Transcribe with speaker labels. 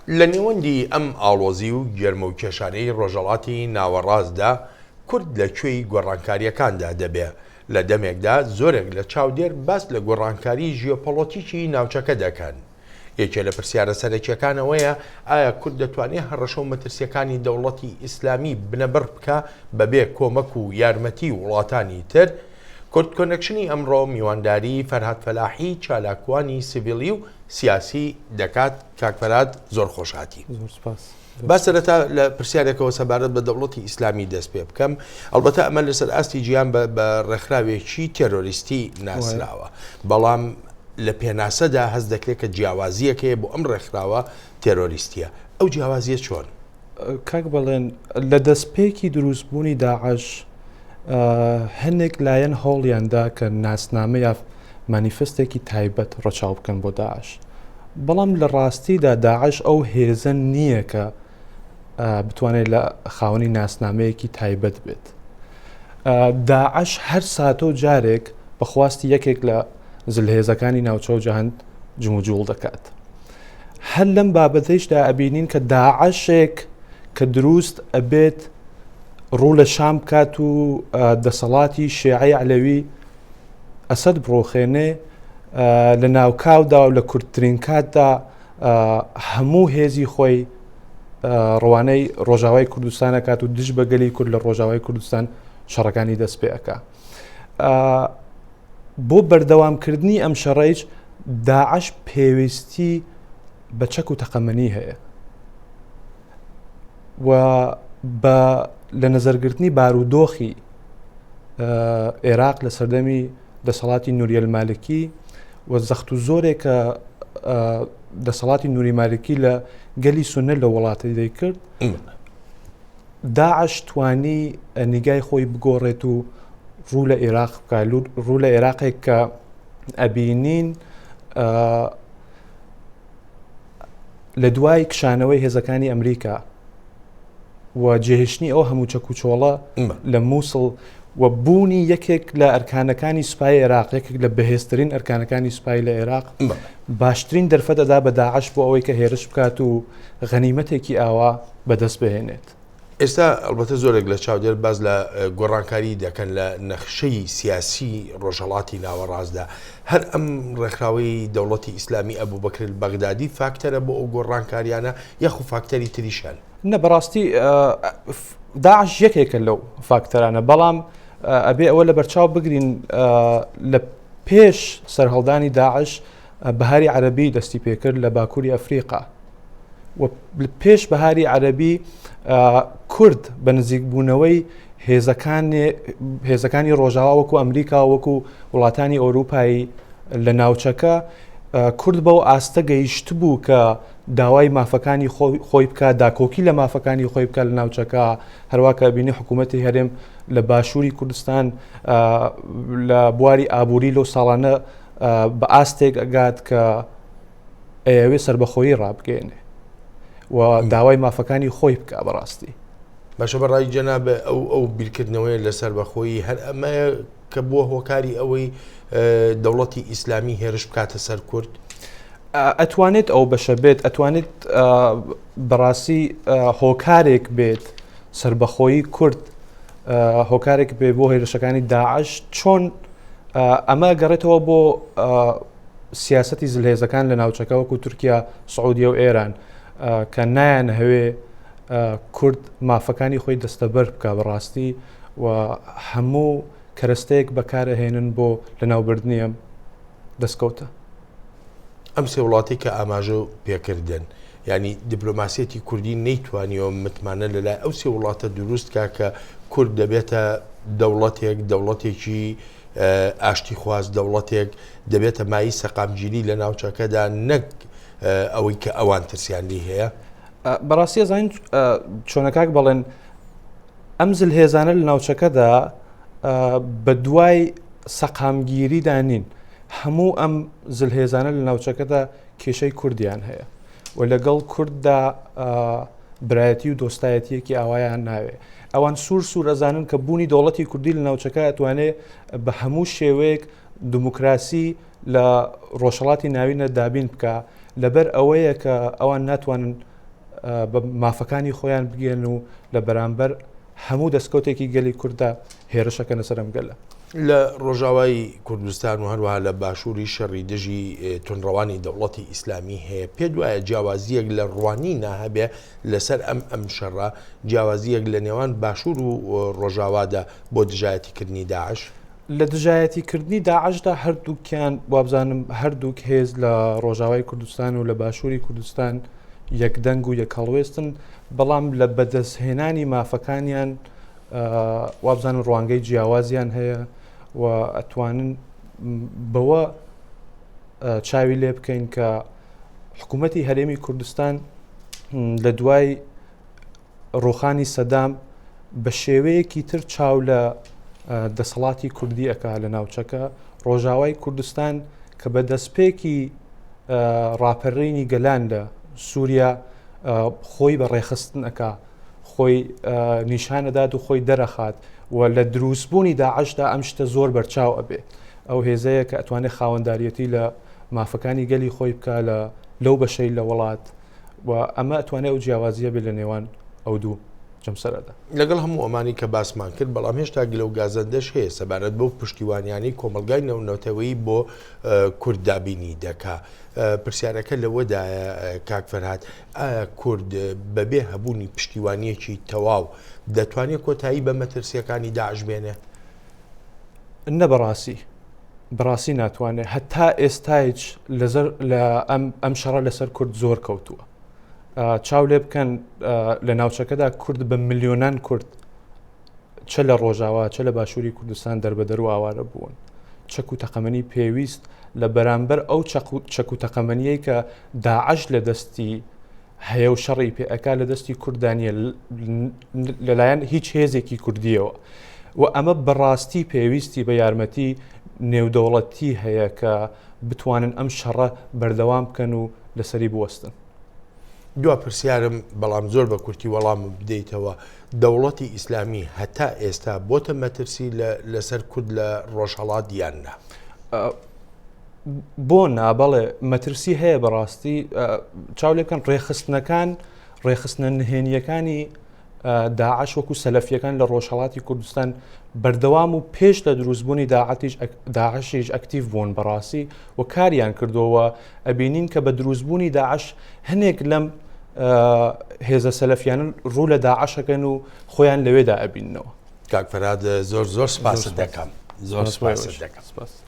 Speaker 1: لە نێوەندی ئەم ئاڵۆزی و گێرمە و کێشانەی ڕۆژەڵاتی ناوەڕاستدا کورد لە کوێی گۆڕانکارییەکاندا دەبێ؟ لە دەمێکدا زۆرێک لە چاودێر باس لە گۆڕانکاری ژیۆپۆڵۆتیکی ناوچەکە دەکەن. یەکێ لە پرسیارە سەرەکیەکان ئەوەیە ئایا کورد دەتوانێ هەڕەشە و مەترسیەکانی دەوڵەتی ئیسلامی بنەبڕ بکا بەبێ کۆمەک و یارمەتی وڵاتانی تر؟ کورد کۆنێکشنی ئەمڕۆ میوانداری فەرهاد فەلاحی چالاکوانی سیڤیلی و سیاسی دەکات. کاک فەرهاد زۆر خۆش هاتی.
Speaker 2: زۆر سپاس.
Speaker 1: با سەرەتا لە پرسیارێکەوە سەبارەت بە دەوڵەتی ئیسلامی دەست پێ بکەم. ئەڵبەتە ئەمە لەسەر ئاستی جیهان بە ڕێکخراوێکی تێرۆریستی ناسراوە، بەڵام لە پێناسەدا هەست دەکرێت کە جیاوازییەک هەیە بۆ ئەم ڕێکخراوە تێرۆریستییە. ئەو جیاوازییە چۆن؟
Speaker 2: کاک بەڵێن، لە دەستپێکی دروستبوونی داعش هەنێک لایەن هەوڵیان دا کە ناسنامە یا مانیفستێکی تایبەت ڕەچاو بکەن بۆ داعش. بەڵام لە ڕاستیدا داعش ئەو هێزە نییە کە بتوانێت لە خاوەنی ناسنامەیەکی تایبەت بێت. داعش هەر ساتە و جارێک بە خواستی یەکێک لە زلهێزەکانی ناوچە و جەهان جموجوڵ دەکات. هەر لەم بابەتەیشدا ئەبینین کە داعشێک کە دروست ئەبێت ڕوو لە شام بکات و دەسەڵاتی شێعەی عەلەوی ئەسەد بڕۆخێنێ لە ناوکاودا و لە کورتترین کاتدا هەموو هێزی خۆی ڕوانەی ڕۆژاوای کوردستان ئەکات و دژ بە گەلی کورد لە ڕۆژاوای کوردستان شەڕەکانی دەست پێ ئەکا. بۆ بەردەوامکردنی ئەم شەڕەیش داعش پێویستی بە چەک و تەقەمەنی هەیە و بە لە نەزەرگرتنی بارودۆخی عێراق لە سەردەمی دەسەڵاتی نوریەل مالکی و زەخت و زۆرێک کە دەسەڵاتی نوری مالکی لە گەلی سونە لە وڵاتی دەیکرد داعش توانی نیگای خۆی بگۆڕێت و ڕوو لە عێراق بکە ڕوو لە عێراقێک کە ئەبینین لە دوای کشانەوەی هێزەکانی ئەمریکا و جێهێشتنی ئەو هەموو چەک و چۆڵە لە مووسڵ و بوونی یەکێک لە ئەرکانەکانی سوپای عێراق یەکێک لە بەهێزترین ئەرکانەکانی سوپای لە عێراق باشترین دەرفەت ئەدا بە داعش بۆ ئەوەی کە هێرش بکات و غەنیمەتێکی ئاوا بەدەست بهێنێت.
Speaker 1: ئێستا ئەڵبەتە زۆرێک لە چاودێر باس لە گۆڕانکاری دەکەن لە نەخشەی سیاسی ڕۆژهەڵاتی ناوەڕاستدا. هەر ئەم ڕێکخراوەی دەوڵەتی ئیسلامی ئەبوبەکر البەغدادی فاکتەرە بۆ ئەو گۆڕانکاریانە یاخو فاکتەری تریش هەن؟
Speaker 2: نە بەڕاستی داعش یەکێکە لەو فاکتەرانە، بەڵام ئەبێ ئەوە لەبەرچاو بگرین لە پێش سەرهەڵدانی داعش بەهاری عەرەبی دەستی پێکرد لە باکووری ئەفریقا و پێش بەهاری عەرەبی کورد بە نزیکبوونەوەی هێزەکانی ڕۆژاوا وەکو ئەمریکا وەکو وڵاتانی ئەوروپایی لە ناوچەکە کورد بەو ئاستە گەیشت بوو کە داوای مافەکانی خۆی بکات داکۆکی لە مافەکانی خۆی بکات لە ناوچەکە هەروە کە بینی حکوومەتی هەرێم لە باشووری کوردستان لە بواری ئابووری لەو ساڵانە بە ئاستێک ئەگات کە ئەیەوێ سەربەخۆیی ڕابگەێنێ و داوای مافەکانی خۆی بکە بەڕاستی.
Speaker 1: باشە بە ڕای جەناب ئەو ئەو بیرکردنەوەیە لە سەربەخۆیی هەر ئەمەیە کە بووە هۆکاری ئەوەی دەوڵەتی ئیسلامی هێرش بکاتە سەر کورد؟
Speaker 2: ئەتوانێت ئەو بەشە بێت ئەتوانێت بەڕاستی هۆکارێک بێت سربەخۆیی کورد هۆکارێک بێ بۆ هێرشەکانی داعش چۆن ئەمە گەڕێتەوە بۆ سیاسەتی زلهێزەکان لە ناوچەکە وەکو تورکیا، سعودیە و ئێران کە نایانهەوێ کورد مافەکانی خۆی دەستەبەر بکا بەڕاستی و هەموو کەرەستەیەک بەکارئەهێنن بۆ لەناوبردنی ئەم دەستکەوتە.
Speaker 1: ئەم سێ وڵاتەی کە ئاماژە پێکردن یانی دیپلۆماسیەتی کوردی نەیتوانیوە متمانە لەلای ئەو سێ وڵاتە دروست کا کە کورد دەبێتە دەوڵەتێک دەوڵەتێکی ئاشتیخواز دەوڵەتێک دەبێتە مایەی سەقامگیری لە ناوچەکەدا نەک ئەوەی کە ئەوان ترسیان لی هەیە.
Speaker 2: بەڕاستی ئەزانین چۆنە کاک بەڵێن ئەم زلهێزانە لە ناوچەکەدا بە دوای سەقامگیریدا نین هەموو ئەم زلهێزانە لە ناوچەکەدا کێشەی کوردیان هەیە و لەگەڵ کورددا برایەتی و دۆستایەتیەکی ئاوایان ناوێ ئەوان سوور سوور ئەزانن کە بوونی دەوڵەتی کوردی لە ناوچەکە ئەتوانێ بە هەموو شێوەیەک دموکراسی لە ڕۆژهڵاتی ناوینە دابین بکە لەبەر ئەوەیە کە ئەوان ناتوانن بە مافەکانی خۆیان بگەن و لە بەرامبەر هەموو دەستکەوتێکی گەلی کورددا هێرشەکەنە سەر ئەم گەلە.
Speaker 1: لە ڕۆژاوای کوردستان و هەروەها لە باشووری شەڕی دژی توندڕەوانی دەوڵەتی ئیسلامی هەیە، پێت وایە جیاوازییەک لە ڕوانینا هەبێ لەسەر ئەم ئەم شەڕە، جیاوازییەک لە نێوان باشوور و ڕۆژاوادا بۆ دژایەتیکردنی داعش؟
Speaker 2: لە دژایەتیکردنی داعشدا هەردووکیان وابزانم هەردووک هێز لە ڕۆژاوای کوردستان و لە باشووری کوردستان یەکدەنگ و یەکهەڵوێستن، بەڵام لە بەدەستهێنانی مافەکانیان وابزانم ڕوانگەی جیاوازیان هەیە و ئەتوانن بەوە چاوی لێ بکەین کە حکوومەتی هەرێمی کوردستان لە دوای ڕوخانی سەدام بە شێوەیەکی تر چاو لە دەسەڵاتی کوردی ئەک لە ناوچەکە ڕۆژاوای کوردستان کە بە دەستپێکی ڕاپەرینی گەلان لە سووریا خۆی بە ڕێخستن ئەک خۆی نیشانەدات و خۆی دەرەخات و لە دروستبوونی داعشدا ئەم شتە زۆر بەرچاو ئەبێ ئەو هێزەیە کە ئەتوانێت خاوەنداریەتی لە مافەکانی گەلی خۆی بکە لە لەو بەشەی لە وڵات و ئەمە ئەتوانێت ئەو جیاوازیە بێت لە نێوان ئەو دوو جەمسەرەدا.
Speaker 1: لەگەڵ هەموو ئەمانەی کە باسمان کرد، بەڵام هێشتا گلە و گازەندەش هەیە سەبارەت بەو پشتیوانیانەی کۆمەڵگای نێونەتەوەیی بۆ کورد دابینی دەکا. پرسیارەکە لەوەدایە کاک فەرهاد، ئایا کورد بەبێ هەبوونی پشتیوانییەکی تەواو دەتوانێ کۆتایی بە مەترسییەکانی داعش بێنێ؟
Speaker 2: نە بەڕاستی. بەڕاستی ناتوانێت هەتا ئێستایچ لەزەر لە ئەم شەڕە لەسەر کورد زۆر کەوتووە چاو لێ بکەن لە ناوچەکەدا کورد بە ملیۆنان کورد چە لە ڕۆژاوا چە لە باشووری کوردستان دەربەدەر و ئاوارە بوون چەک و تەقەمەنی پێویست لە بەرامبەر ئەو چەک و تەقەمەنیەی کە داعش لە دەستی هەیە و شەڕی پێ ئەکا لە دەستی کورددا نییە لەلایەن هیچ هێزێکی کوردیەوە و ئەمە بەڕاستی پێویستی بە یارمەتی نێودەوڵەتی هەیە کە بتوانن ئەم شەڕە بەردەوام بکەن و لەسەری بوەستن.
Speaker 1: دوا پرسیارم بەڵام زۆر بە کورتی وەڵامم بدەیتەوە، دەوڵەتی ئیسلامی هەتا ئێستا بۆتە مەترسی لەسەر کورد لە ڕۆژهەڵات یان نا؟
Speaker 2: بۆ نا بەڵێ مەترسی هەیە بەڕاستی چاو لێ بکەن ڕێخستنەکان ڕێخستنە نهێنیەکانی داعش وەکو سەلەفیەکان لە ڕۆژهڵاتی کوردستان بەردەوام و پێش لە دروستبوونی داعتیش داعشیش ئەکتیڤ بوون بەڕاستی و کاریان کردەوە ئەبینین کە بە دروستبوونی داعش هەنێک لەم هێزە سەلەفیانە ڕوو لە داعشەکەن و خۆیان لەوێدا ئەبیننەوە
Speaker 1: کاک فەرهاد زۆر زۆر سپاست دەکەم زۆر سپاست دەکەم.